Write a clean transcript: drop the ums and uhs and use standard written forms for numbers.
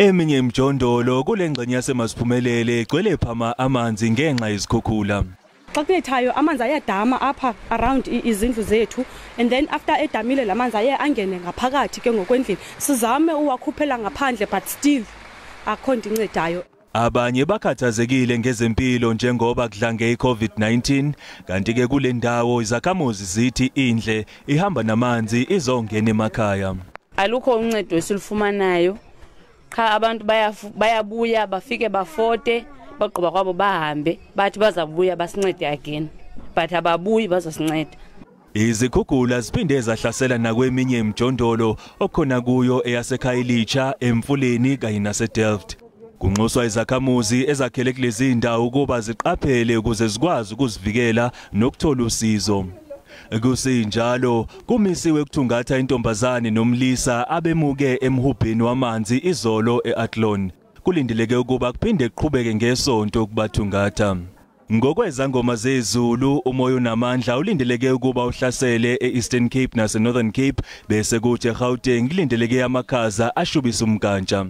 Eminye imijondolo kule ngxenye yaseMasiphumelele igcwele phama amanzi ngenxa yezikhukhula. Xa kunethayo amanzi ayadama apha around izindlu zethu, and then after edamile la manzi aye angene ngaphakathi ke ngokwendlini. Sizame uwakhuphela ngaphandle, but still akho nto incedayo. Abanye bakhathazekile ngezempilo njengoba kudlange iCovid-19, kanti ke kule ndawo izakhamuzi zithi indle ihamba namanzi izongena emakhaya. Alukho uncedo esilufumanayo. Qha abantu bayabuya bafike bafote, bagqiba kwabo bahambe, bathi bazabuya basincede again, but ababuyi bazosinceda. Izikhukhula ziphinde zahlasela nakweminye imijondolo okukhona kuyo eyaseKhayelitsha, eMfuleni kanye naseDelft. Kunxuswa izakhamuzi ezakhele kulezi ndawo ukuba ziqaphele ukuze zikwazi ukuzivikela nokuthola usizo. Kusinjalo kumisiwe ukuthungatha intombazane nomlisa abemuke emhubheni wamanzi izolo eAthlone. Kulindeleke ukuba kuphinde kuqhubeke ngesonto ukubathungatha. Ngokwezangoma zezulu, umoya onamandla ulindeleke ukuba uhlasele eEastern Cape naseNorthern Cape, bese kuthi eGauteng kulindeleke amakhaza ashubisa umkantsha.